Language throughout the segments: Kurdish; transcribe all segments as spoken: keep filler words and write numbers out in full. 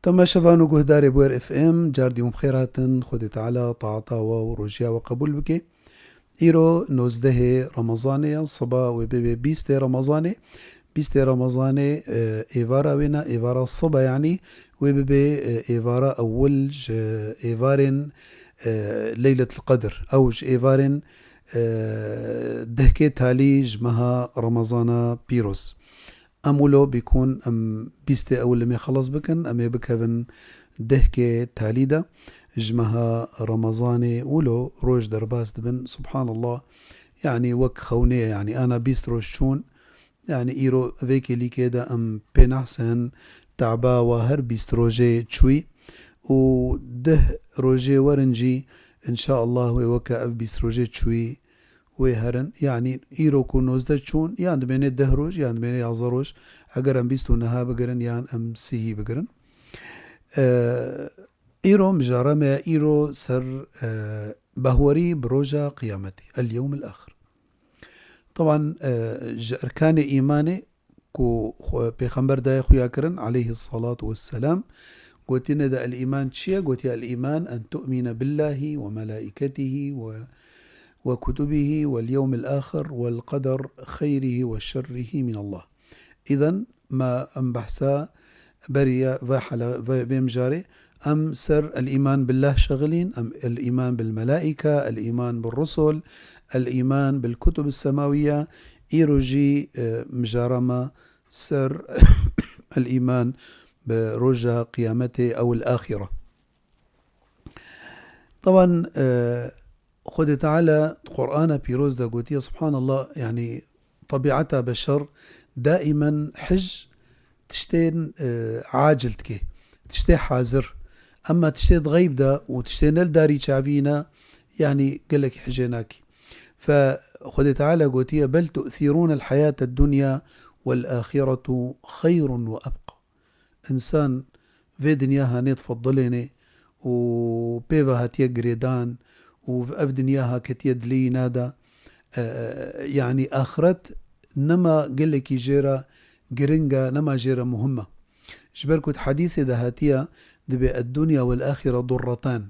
Temaşevan û guhdarê Bûyer F M, cardî hûn bi xêr hatin, Xwedê Teala taata we û rojiya we qebûl bike. Îro nozdehê Remezanê ye, siba wê bibe bîstê Remezanê. Bîstê Remezanê, e, êvara wê ne, êvara siba, yanî wê bibe, e, êvara ewil ji êvarên, e, Leyletil Qedr, ew ji êvarên, e, dehkê talî ji meha Remezana pîroz. Em wilo bîkûn, em bîstê ewil em ê xelas bikin, em ê bikevin dehkê talî de. Ji meha Remezanê wilo roj derbas dibin. Subhanallah. Yanî wek xewnê ye, yanî ana bîst roj çûn. Yanî îro vê kêlîkê de em pê nehsin, taba wa her bîst rojê çûyî û deh rojê werin jî, înşaallah wê weke ev bîst rojê çûyî wê herin. Yanî îro ku nozdeh çûn, yan dimênê deh roj, yan dimênê yazdeh roj. Eger em bîst û neha bigirin, yan em sihî bigirin. Ee, îro mijara me, îro ser, e, bahwerî bi roja qiyametê. El yewmil axir. Taban, e, ji erkanê îmanê ku xwe, Pêxember daye xuya kirin, aleyhi salatu vesselam, gotine de el îman çi ye? Gotiye el îman en tu'mine billahi ve melaiketihi ve, ve kutubihi vel yewmil axir vel qeder xeyrihi ve şerrihi min Allah. Îden me em behsa beriya ve hala-, ve, vê mijarê, em ser el îman billah şexilîn, em el îman bil melaîka, el îman bil rusul, el îman bil kutub semawiya, îro jî, e, mijara me ser el îman bi roja qiyametê ew el axîre. Taban, e, Xwedê Teala di Qur'ana pîroz de gotiye, subhanallah, yanî tebiata beşer daimen hij tiştên, e, acil dike, tiştê hazir. Emma tiştê di xeyb de û tiştê ne li darî çavî ne, yanî gelek hijê nakî. Fe Xwedê Teala gotiye, bel tu'thîrûnel hayate dunya vel axiretu xeyrun ve ebqa. Însan vê dinya hanê difedilêne û pê ve hatiye girêdan û ev dinya ha ketiye dilê wî nada. E, e, yanî axiret nema gelekî jê re giring e, nema jê re muhim e. Ji ber ku di hedîsê de hatiye, dibê, "Eddunya vel axire durretan."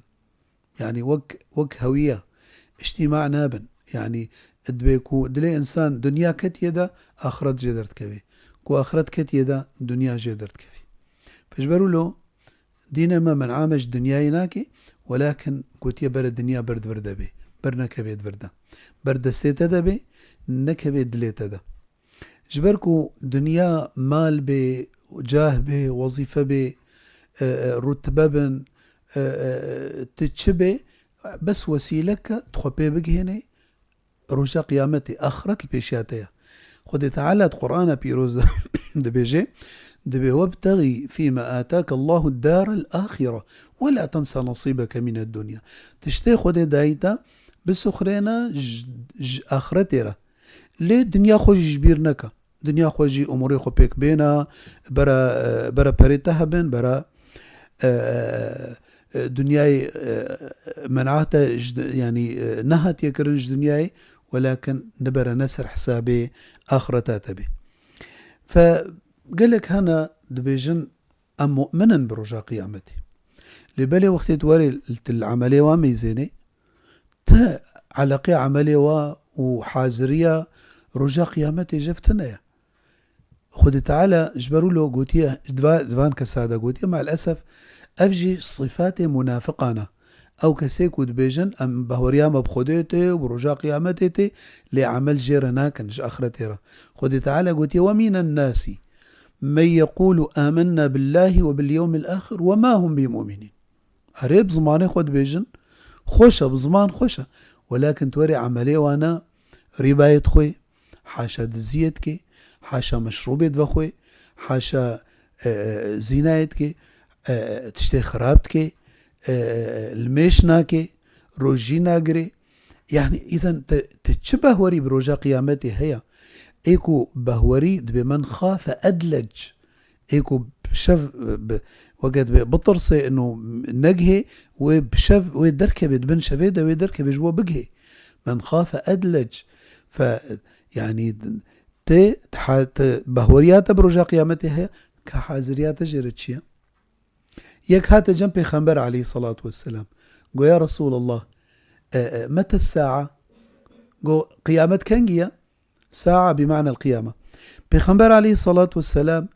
Yanî wek, wek hewiye, îctîma nabin. Yanî dibê ku dilê însan dinya ketiye de, axiret jê derdikeve. Ku axiret ketiye de, dinya jê derdikeve. Ji ber wilo dînê me men'a me ji dinyayê nake, welakin gotiye bere dinya ber di vir de bê, ber nekeve di vir de. Ber destê te de bê, nekeve dilê te de. Ji ber ku dinya mal bê, cah bê, wezîfe bê, e, e, rutbe bin, e, e, tu çi bê, bes wesîlek e, tu xwe pê bigihênê, roja qiyametê, axiret li pêşiya te ye. Xwedê Teala di Qur'ana pîroz de dibêje, dibê, "Webtexî fîme atake Allahu darel axire, we la tensa nesîbeke mine dunya." Tiştê Xwedê dayî te, bisuxrêne ji, ji axiretê re. Lê dinya xwe jî ji bîr neke. Dinya xwe jî umurê xwe pêk bêne, bere, bere perê te hebin, bere, e, e, dinyayê, e, men'a te ji di-, yanî, e, nehatiye kirin ji dinyayê, welakin nibere ne ser hesabê axireta te bê. Fe gelek hene dibêjin, em mu'min in bi roja qiyametê. Lê belê wextê tu werê li, li emelê wan meyzênê, ti eleqê emelê wa û haziriya roja qiyametê jev tune ye. Xwedê Teala ji ber wilo gotiye, di va-, di van kesa de gotiye, maalesef, ev jî sifatê munafiqan e. Ew kesê ku dibêjin, em bahweriya me bi Xwedê tê û bi roja qiyametê tê, lê emel jê re nakin, ji axiretê re. Xwedê Teala gotiye, "Ve mînen nasi men yeqûlu amenna billahi ve bil yewmil axir ve ma hum bi mu'minîn." Erê, bi zimanê xwe dibêjin, xweş e, bi ziman xweş e. Welakin tu werê emelê wan e, rîbayê dixwê, haşa diziyê dikê, haşa meşrûbê divexwê, haşa, e, e, zînayê dikê, e, e, tiştê xirab dikê, e, e, li mêş nakê, rojî nagirê. Yanî, îzen te, te çi behwerî bi roja qiyametê heye? Ê ku behwerî dibê men xafe edlec. Ê ku bi şev, bi, weke dibê bitirse, ino negihê, wê bi şev, wê derkeve, di bin şevê de wê derkeve ji bo bigihê. Men xafe edlec. Fe, yanî, tê, ha-, te, behweriya te bi roja qiyametê heye, ka haziriya te jê re çi ye? Yek hate cem Pêxember aleyhissalatu vesselam. Go, ya Resulallah, e, e, mete sa'a? Go, qiyamet kengî ye? Sa'a bi ma'nel qiyame. Pêxember aleyhissalatu vesselam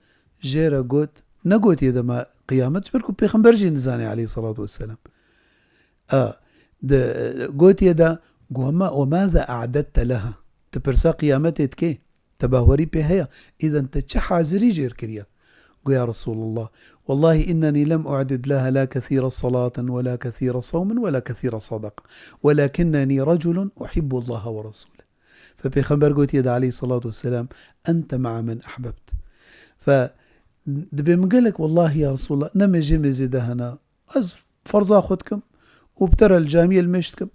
jê re got, negotiye de me qiyamet, ji ber ku Pêxember jî nizane aleyhissalatu vesselam. A, de, gotiye de, go, "Ma, ve maza a'dedte leha?" Tu pirsa qiyametê dikê? Te bawerî pê heye? Îden te çi hazirî jêr kiriye? Go, ya Resulallah, wallahi inneni lem u'did leha la kethîre salatin ve la kethîre sawmin ve la kethîre sadaqa. Welakinneni reculun uhibbu Allaha ve Resuleh. Fe Pêxember gotiye de aleyhissalatu vesselam, "Ente ma'a men ahbebt." Fe dibê min gelek, wallahi ya Resulallah, ne mêjê mêzê de hene. Ez ferza xwe dikim û bi te re li camiyê li mêj dikim.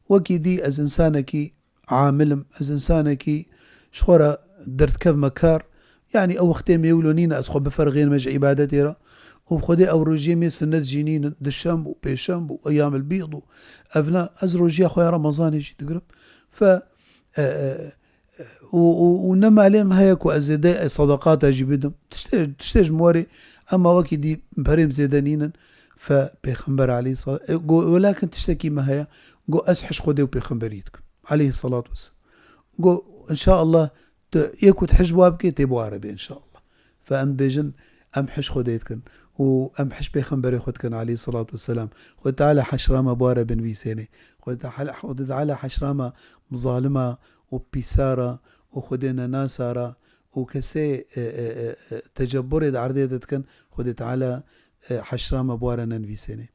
Wekî dî ez însanekî amil im, ez însanekî ji xwe re derdikevime kar. Yanî ew wextê mêwilo nîne ez xwe biferxênime ji îbadetê re. Û bi Xwedê ew rojiyê mê sinnet jî nînin, dişemb û pêşemb û eyamil bîd û evna, ez rojiya xwe ya Remezanê jî digirim. Fe, e, e, û, û, û ne malê min heye ku ez zêde, e, sadaqata jî bidim. Tiştê, tiştê ji min werê, ema wekî dî perêm zêde nînin. Fe Pêxember aleyhisselam, e, go, welakin tiştekî me heye, go ez hij Xwedê û Pêxemberî dikim. Aleyhissalatu vesselam. Go, inşallah, tu yê ku tu hij wa bikê, tê bi wa re bê, inşallah. Fe em bêjin, em hij Xwedê dikin û em hij Pêxemberê xwe dikin, aleyhissalatu vesselam. Xwedê Teala heşra me bi wa re binivîsênê. Xwedê Teala, Xwedê Teala heşra me bi zalima û pîsara û Xwedê nenasara û kesê, e, e, e, e, tecebburê di erdê de dikin, Xwedê Teala, e, heşra me bi wa re nenivîsênê.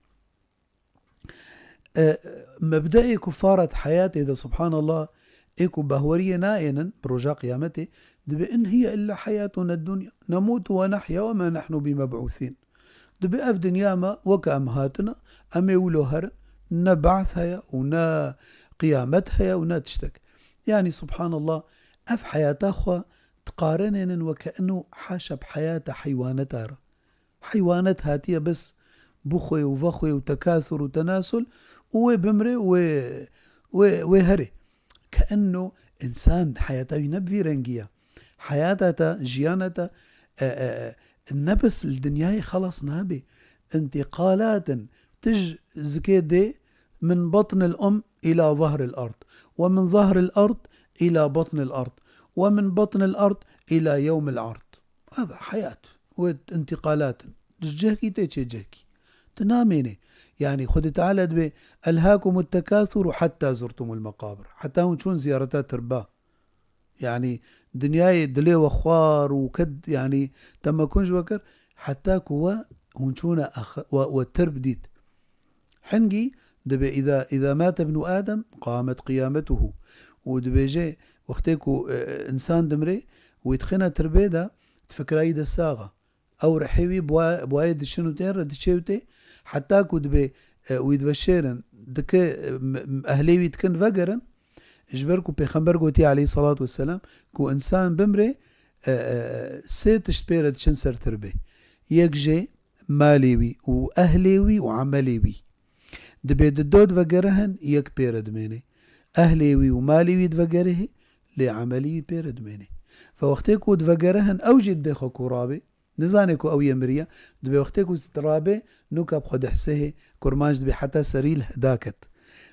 E, mebdeê ku fara di heyatê de, subhanallah, ê ku behweriyê nayênin bi roja qiyametê, dibê, "In hiye illa heyatuna dunya, nemutu ve nehya ve ma nehnu bimeb'usin." Dibê ev dinya me weke em hatine, em ê wilo herin, ne behs heye û ne qiyamet heye û ne tiştek. Yanî, subhanallah, ev heyata xwe diqarenênin weke ino haşa bi heyata heywaneta re. Heywanet hatiye bes bixwe û vexwe û tekasur û tenasul û wê bimre û wê, wê, wê herê. Ke ino însan heyata wî ne bi vî rengî ye. Heyata te, jiyana te, e, e, e, ne bes li dinyayê xelas nabe. Întîqalat in. Tu ji zikê dê min batnil um ila zahril ard. Ve min zahril ard ila batnil ard. Ve min batnil ard ila yewmil ard. Ev heyat. Wê întîqalat in. Ji cihkî tê çê cihkî. Tu namênê. Yanî Xwedê Teala dibê, "Elhâkumut tekâsuru hattâ zurtumul meqabir." Heta hûn çûn ziyareta tirba. Yanî dinyayê dilê we xwar û ked, yanî temekun ji we kir, heta ku we hûn çûne ax-, we, we tirb dît. Hingî dibê, "Îza, îza mate ibnu Adem, qamet qiyametuhu." Û dibêje, wextê ku, e, e, însan dimrê, wî dixine tirbê de, di fikra wî de sax e. Ew rihê wî bi wa-, bi wayê diçin û tên re diçê û tê, heta ku dibê, e, wî diveşêrin, dike, e, m-, m-, ehlê wî dikin vegerin, ji ber ku Pêxember gotiye aleyhissalatu vesselam, ku însan bimrê, e, e, sê tişt pê re diçin ser tirbê. Yek jê malê wî û ehlê wî û emelê wî. Dibê di do divegerihin, yek pê re dimênê. Ehlê wî û malê wî divegerihê, lê emelî wî pê re dimênê. Fe wextê ku divegerihin, ew jî didê xwe ku rabê, nizane ku ew yê miriye, dibê wextê ku rabe, nûka bi xwe dihsihê, kurmanc dibê heta serî li heda ket.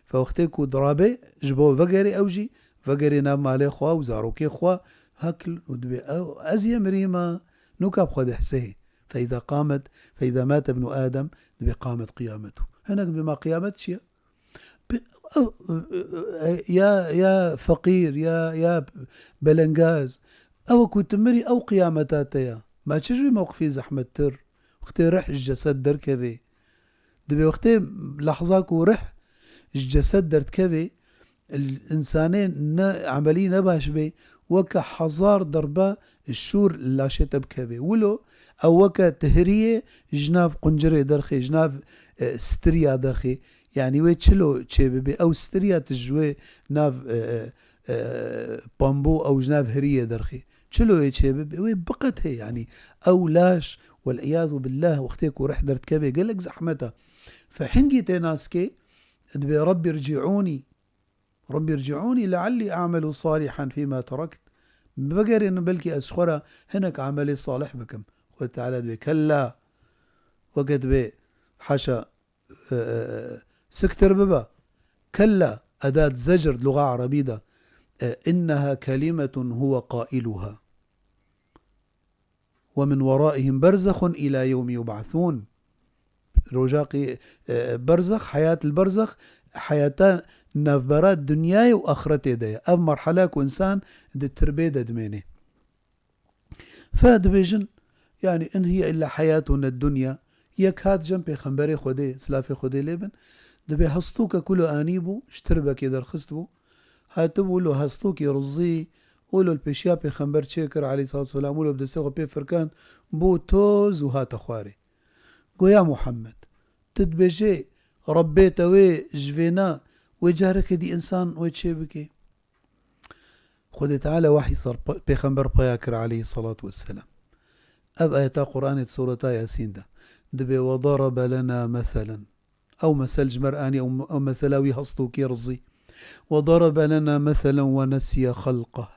Fe wextê ku dirabe, ji bo vegerê ew jî, vegerê nav malê xwe û zarokê xwe, hekl û dibê ew, ez yê mirî me, nûka bi xwe dihsihê. Fe îza qamet, fe îza mate ibnu Adem, dibê qamet qiyametu. Hinek dibê ma qiyamet çi ye? Bi-, ew, e, e, ya, ya feqîr, ya, ya belengaz. Ew ku tu mirî, ew qiyameta te ya. Ma çi ji wî mewqifî zehmettir? Wextê rih ji cesed derkevê. Dibê wextê lehza ku rih ji cesed derdikevê, l-, însanê ne, emelî ne baş bê, weke hezar derbe şûr li laşê te bikevê. Wilo ew weke tu hiriyê ji nav quncirê derxê, ji nav, e, stiriya derxê. Yanî wê çilo çê bibe, ew stiriya tu ji wê nav, e, e, e, pambo ew ji nav hiriyê derxê. Çilo wê çê bibe, wê biqetê, yanî ew laş, wel îyazu billah, wextê ku rih derdikevê gelek zehmet e. Fe hingî tê naskê, dibê, "Rabbî rcîûnî." "Rabbî rcîûnî leallî a'melu salîhan fîma terakt." Bigerînin belkî ez ji xwe re hinek emelê salih bikim. Xwedê Teala dibê, "Kella." Weke dibê, haşa, e, e, e, siktir bibe. Kella, edat zecr di luxa erebî de. E, inneha kelimetun huwe qailuha. Ve min weraihim berzexun ila yewmi yub'athun. Roja qi-, e, berzex, heyat li berzex, heyata navbera dinyayê û axretê de ye. Ev merhala ku insan di tirbê de dimêne. Fe dibêjin, yani, in hiye illa heyatuna dunya. Yek hat cem Pêxemberê Xwedê, silafê Xwedê lê bin, dibê hestûke ku lo anî bû, ji tirbekê derxist bû. Hatibû lo hestûkî rizî, û lo li pêşiya Pêxember çêkir, aleyhissalatu vesselam, û lo bi destê xwe pê firkand, bû toz û hate xwarê. Go ya Muhammed, tu dibêjê, Rebbê te wê ji vêna, wê careke dî insan wê çê bike? Xwedê Teala wehî ser pe-, Pêxember peya kir, aleyhissalatu vesselam. Ev ayeta Qur'anê di Sureta Yasîn de. Dibê, "Ve darabe lena meselen." Ew mesel ji me re anî, ew, ew mesela wî hestokê rizî. "Ve darabe lena meselen ve nesiye xelqeh."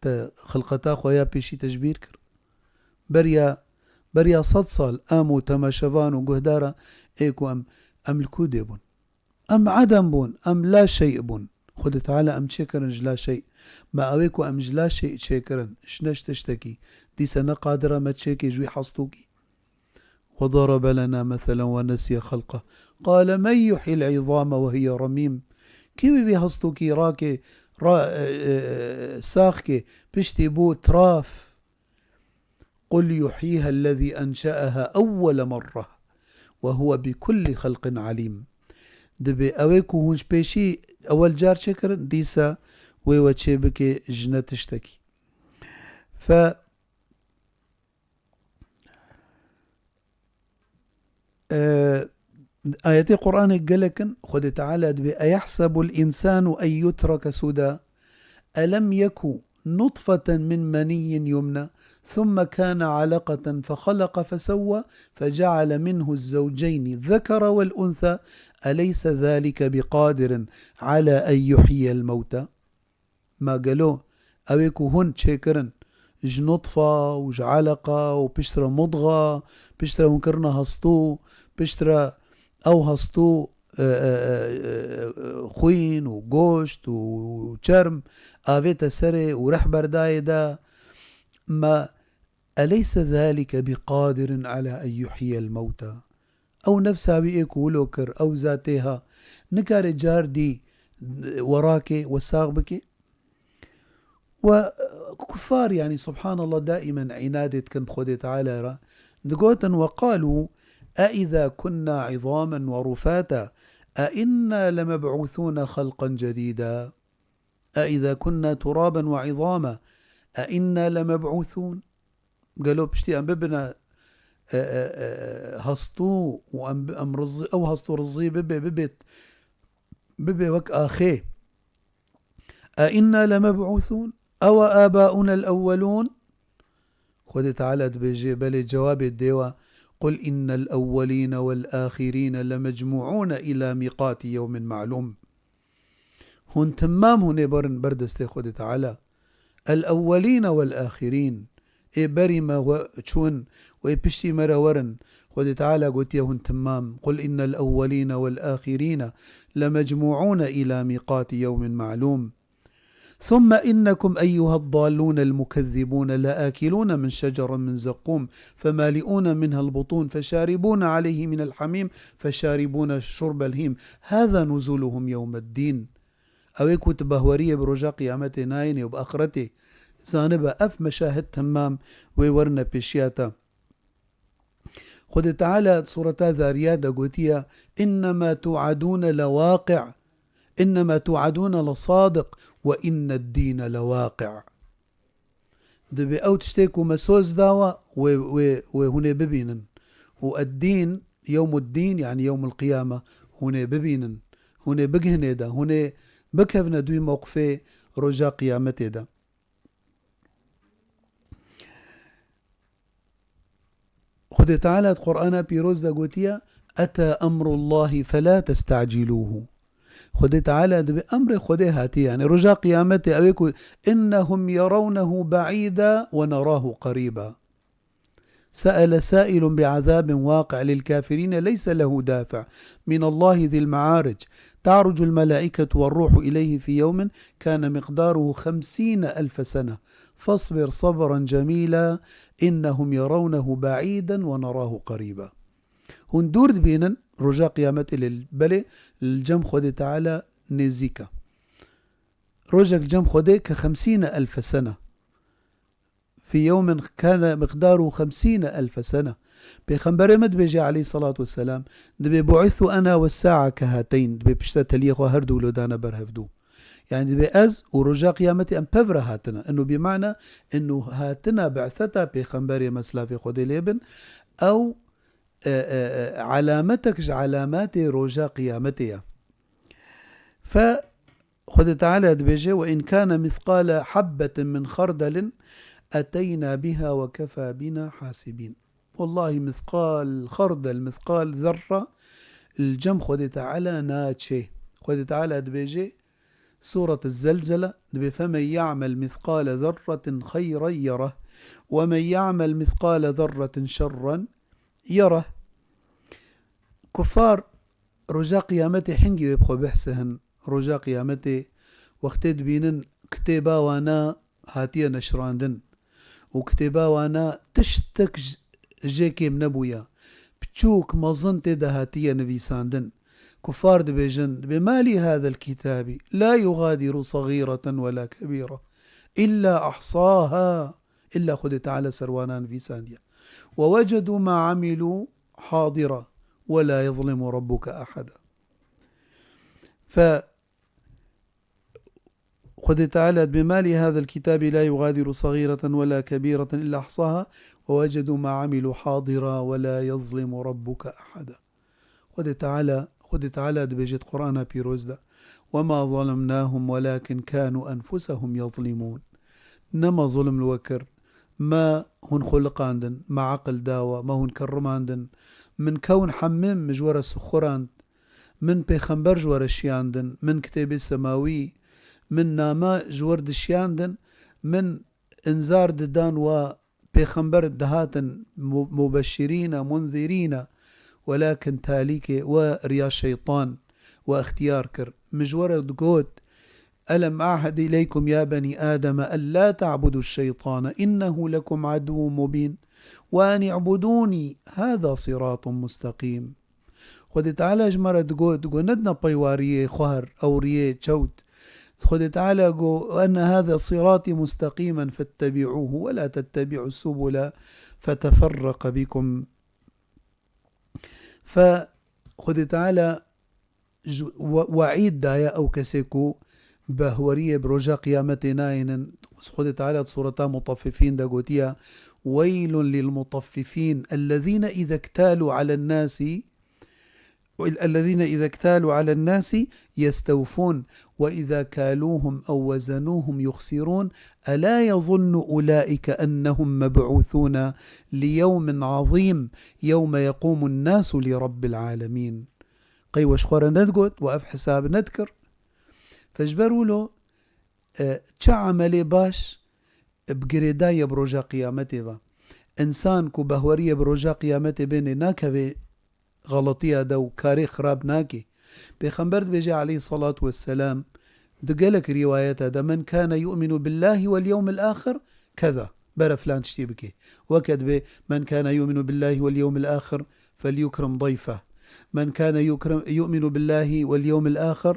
Te xilqeta xwe ya pêşî te ji bîr kir. Beriya, beriya sed sal em û temaşevan û guhdara ê ku em, em li ku dê bûn? Em edem bûn, em la şey bûn. Xwedê Teala em çêkirin ji la şey. Me ew ê ku em ji la şey çêkirin, ji neş tiştekî, dîse ne qadir e me çêkê ji wî hestokî. Ve darabe lena meselen ve nesiye xelqeh. Qale men yuhyil izame ve hiye remîm. Kî wî vî hestokî rakê, ra-, e, e, saxkê, piştî bû tiraf? Qul yuhyiha ellezî enşe'eha ewwele merreh ve huve bi kulli xelqin alîm. Dibê ew ê ku hûn ji pêşî ewel car çêkirin, dîsa wê we çê bike ji ne tiştekî. Fe, e, ayetê Qur'anê gelek in, Xwedê Teala dibê, "Eyehsebul însanu en yutreke suda? Elem yeku nutfeten min meniyyin yumna, thumme kâne aleqeten fexeleqe fesewwa, feceale minhu zewceyni zekere vel untha, eleyse zalike biqadirin ala en yuhyiyel mewta?" Ma gelo ew ê ku hûn çêkirin ji nutfa û ji eleqa û piştre mudxa, piştre hûn kirine hestû, piştre ew hestû, e, e, e, e, xwîn û goşt û çerm avête serê û rih berdayê de, ma eleyse zalike biqadirin ala en yuhyiyel mewta? Ew nefsa wî ê ku wilo kir, ew zatê ha, nikare car dî we rakê, we sax bike? We kufar, yani, subhanallah, daimen înadê dikin bi Xwedê Teala re. Digotin, "Ve qalû, e izâ kunnâ izâmen ve rufâta, e innâ lemeb'ûthûne xelqen cedîdâ? E izâ kunnâ turâben ve izâma, e innâ lemeb'ûthûn?" Gelo piştî em bibine, e, e, e, hestû û em, em rizî, ew hestû rizî bibe, bibe, bibe wek axê. E inna lemeb'ûthûn? Ewe âbâunel ewwelûn? Xwedê Teala dibêje, belê, cewabê dê we, "Qul innel ewwelîne wel âxirîne lemecmûûne îlâ mîqatî yewmin me'lûm." Hûn timam hûn ê berin ber destê Xwedê Teala. El ewwelîne wel âxirîn. Ê berî me we çûn û ê piştî me re werin. Xwedê Teala gotiye hûn timam. Qul innel ewwelîne wel âxirîne lemecmûûne îlâ mîqatî yewmin me'lûm. Thumme innekum eyyuhad dallûnel mukezzibûne leâkilûne min şecerin min zeqqûm femali'ûne minhel butûn feşaribûne aleyhi minel hamîm feşaribûne şurbel hîm. Hâzâ nuzûluhum yewmeddîn. Ew ê ku tu behweriyê bi roja qiyametê nayênê û bi axretê, zanibe ev meşahid temam wê werine pêşiya te. Xwedê Teala di Sureta Zariyat de gotiye, "Innema tu'adûne lewaqi', innema tu'adûne lesadiq ve inned dîne lewaqi'." Dibê ew tiştê ku me soz dawa, wê, wê, wê hûn ê bibînin. Û eddîn, yewmuddîn, yani yewmul qiyame, hûn ê bibînin. Hûn ê bigihnê de, hûn ê bikevine dûyî mewqifê roja qiyametê de. Xwedê Teala di Qur'ana Pîroz de gotiye, "Ete emrullahi fela testacilûhu." Xwedê Teala dibê emrê Xwedê hatiye, yani roja qiyametê, ew ê ku, "Innehum yerawnehu be'îda ve nerahu qerîba." سأل سائل بعذاب واقع للكافرين ليس له دافع من الله ذي المعارج تعرج الملائكة والروح إليه في يوم كان مقداره خمسين ألف سنة فاصبر صبرا جميلا إنهم يرونه بعيدا ونراه قريبا. Hûn dûr dibînin roja qiyametê, lê belê li cem Xwedê Teala nêzîk e. Rojek li cem Xwedê ke xemsîne elfe sene. Fî yewmin kane miqdaru xemsîne elfe sene. Pêxemberê me dibêje aleyhissalatu vesselam, dibê bu'ithu ena ve sa'a kehateyn, dibê pişta teliyê xwe her du wilo dane ber hevdu. Yani dibê ez û roja qiyametê em pev re hatine. Eno bî mana, eno hatina, be'seta pêxemberê me, silafê Xwedê lê bin, ew, e, e, e, alametek ji alamatê roja qiyametê ye. Fe Xwedê Teala dibêje, "Ve in kana mithqala habbetin min xardelin eteyna biha ve kefa bina hasibin." Wellahî mithqal xardel, mithqal zerra li cem Xwedê Teala naçê. Xwedê Teala dibêje, Suret Zelzele, dibê, "Femen ya'mel mithqale zerretin xeyren yereh, ve men ya'mel mithqale zerretin şerren yereh." Kuffar roja qiyametê hingî wê bi xwe bihsihin. Roja qiyametê wextê dibînin kitêba wana hatiye neşrandin û kitêba wana tiştek j-, jê kêm nebûye. Piçûk, mezin tê de hatiye nivîsandin. Kuffar dibêjin, dibê, "Ma li hadel kitabî la yugadiru saxîreten we la kebîra illa ahsaha." Illa Xwedê Teala ser wana nivîsandiye. "Ve wecedû ma amilû hadira ve la yezlimu rabbuke ahada." Fe Xwedê Teala dibê, "Ma li hadel kitabî la yugadiru saxîreten we la kebîreten illa ahsaha ve wecedû ma amilû hadira ve la yezlimu rabbuke ahada." Xwedê Teala, Xwedê Teala dibêje di Qur'ana pîroz de, "Ve ma zalemnahum welakin kanu enfusehum yezlimûn." Ne me zulm li we kir, me hûn xwe liqandin, me aqil dawa, me hûn kerrimandin. Min kewn hemim ji we re sixurand. Min pêxember ji we re şiyandin, min kitêbê semawî, min name ji we re dişiyandin, min inzar didan wa pêxember dihatin mu-, mubeşirîne, munzirîne, welakin talîkê we riya şeytan we ixtiyar kir. Min ji we re digot, "Elem ahid ileykum ya benî Ademe en la ta'budu şeytane innehu lekum aduwwun mubîn ve en i'budûnî hâzâ sirâtun mustaqîm." Xwedê Teala ji me re digo, digo, "Nedine peywa riyê xwar, ew riyê çewt." Xwedê Teala go, "Enne hâzâ sirâtî mustaqîmen fettebi'ûhu ve lâ tettebi'us subule feteferreqe bikum." Fe Xwedê Teala ji we-, we'îd daye ew kesê ku behweriyê bi roja qiyametê nayênin. Xwedê Teala di sureta Mutaffifîn de gotiye, "Weylun lil mutaffifîn, ellezîne îze ktalû alen nâsî, ellezîne îze ktalû alen nâsî yestewfûn ve îze kâlûhum ew wezenûhum yuxsirûn, elâ yezunnu ulâike ennehum meb'ûthûne li yewmin azîm, yewme yeqûmun nâsu li rabbil alemîn." Qey we ji xwe re nedigot, we ev hesab nedikir? Fe ji ber wilo, e, çi emelê baş bi girêdayî ye bi roja qiyametê ve? Însan ku behwerî ye bi roja qiyametê bênê, nakeve xeletiya de û karê xirab nake. Pêxember dibêje aleyhisselatu vesselam, di gelek rîwayeta de, "Men kâne yu'minu billâhi wel yewmil âxir keza." Bere filan tiştî bike. Weke dibê, "Men kâne yu'minu billâhi wel yewmil âxir felyukrim dayfeh. Men kâne yukrim-, yu'minu billâhi wel yewmil âxir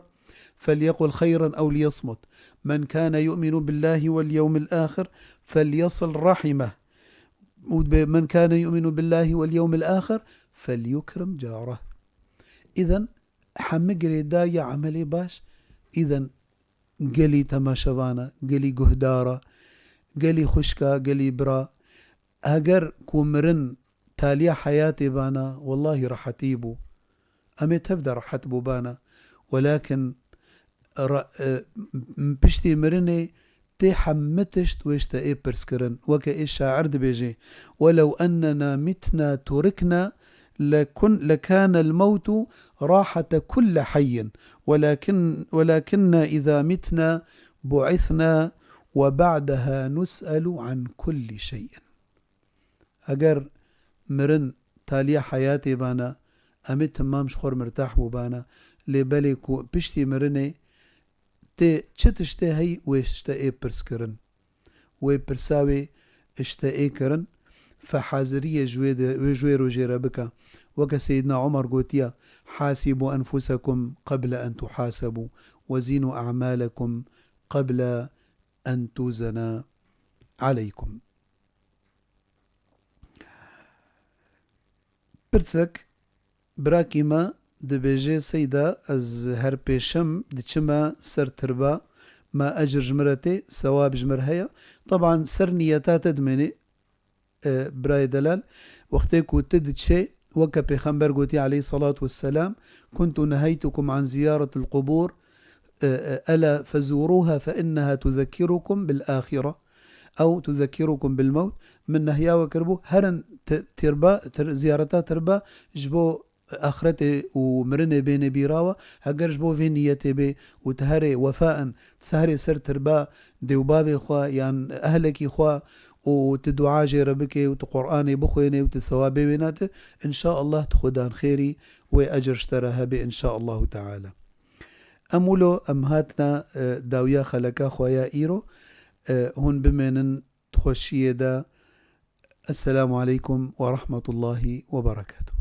felyekul xeyran ew liyesmut. Men kâne yu'minu billâhi wel yewmil âxir felyesil rahimeh." Û dibê, "Men kâne yu'minu billâhi wel yewmil âxir felyukrim careh." Îden, hemî girêdayî ya emelê baş, îden gelî temaşevana, gelî guhdara, gelî xwişka, gelî bira. Heger ku mirin taliya heyatê bana, wellahî rehetî bû. Em ê tev de rehet bû bana. Welakin re-, e, m-, piştî mirinê tê hemî tişt wê ji te ê pirskirin. Weke ê şair dibêje, "Welew ennena mitna turikna lekun-, lekânel mewtu rahete kulle heyyin. Welakin-, welakinna izâ mitna bu'ithna ve ba'deha nus'elu an kulli şey'in." Heger mirin taliya heyatê bana, em ê timam ji xwe re mirtah bûbana. Lê belê ku piştî mirinê tê çi tiştê hey wê ji te ê pirs kirin. Wê pirsa wê ji te ê kirin, fe haziriyê ji wê de, wê ji wê rojê re bike. Weke Seyyidna Umar gotiye, "Hasibu enfusakum qabla en tuhasabu, ve zinu a'malakum qabla en tuzena aleykum." Pirsek, birakî me dibêje, Seyda, ez her pêşem diçime ser tirba, ma ecir ji min re tê, sewab ji min re heye? Teban ser niyeta te dimêne, e, birayê delal, wextê ku tu diçê, weke Pêxember gotî aleyhissalatu vesselam, "Kuntu neheytukum an ziyaretil qubur, e, e, ela fezuruha fe inneha tuzekkirukum bil ahire, ew tuzekkirukum bil mewt." Min nehya we kiribû, herin ti-, tirba, tir-, ziyareta tirba ji bo axretê û mirinê bêne bîra we, heger ji bo vê niyetê bê û tu herê wefaen, tu herê ser tirba dê û bavê xwe yan ehlekî xwe û tu dua jê re bikê û tu Qur'anê bixwênê û tu sewabê wê nate, inşaallah tu xwedan xêrî wê ecir ji te re hebe inşaallahu teala. Em wilo em hatine, e, dawiya xeleka xwe ya îro, e, hûn bimênin di xweşiyê de. Esselamu aleykum ve rahmetullahi ve berekatuh.